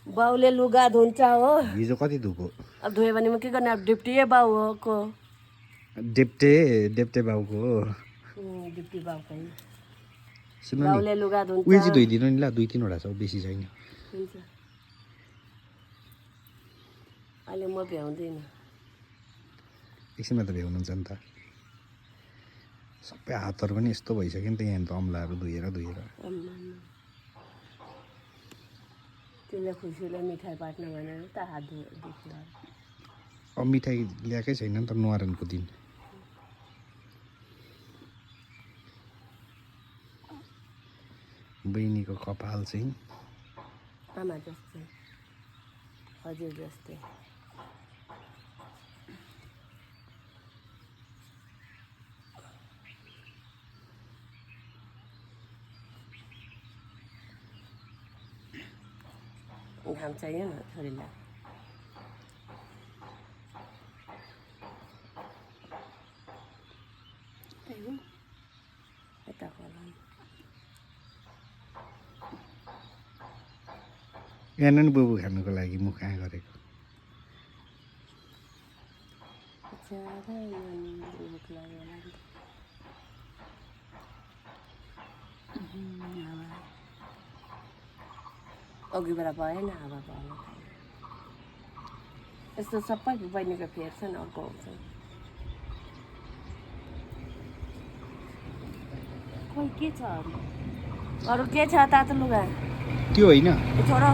बाउले लुगा धुन्छ हो। हिजो कति धुको? अब धोयो भने म के गर्ने? अब डिप्टी बाउ हो को। डेप्टे बाउको हो। डिप्टी बाउकै। सुन्नु नि, बाउले लुगा धुन्छ। उयो चाहिँ धोइदिनु नि ल, 2-3 वटा छ, बेसी छैन। हुन्छ। अहिले म भ्याउँदिनँ। एकछिनमा त भ्याउनुहुन्छ नि त। सबै हातहरू पनि यस्तो भइसक्यो नि त यहाँ त अम्लाहरू धोएर। त्यसले खुसीले मिठाई बाँट्न भनेर त हात दुख्यो। अब मिठाई ल्याएकै छैन नि त न्वारानको दिन। बहिनीको कपाल चाहिँ आमा जस्तै, हजुर जस्तै। घाम चाहियो न छोरीलाई। यता खोला बिहान नि बुबु खानुको लागि मुख कहाँ गरेको। अघिबाट भएन, हावा भएन। यस्तो सबै बहिनीको फेर्छन्, अर्को हुन्छ। खोइ के छ अरू? अरू के छ? तातो लुगा त्यो होइन छोडो।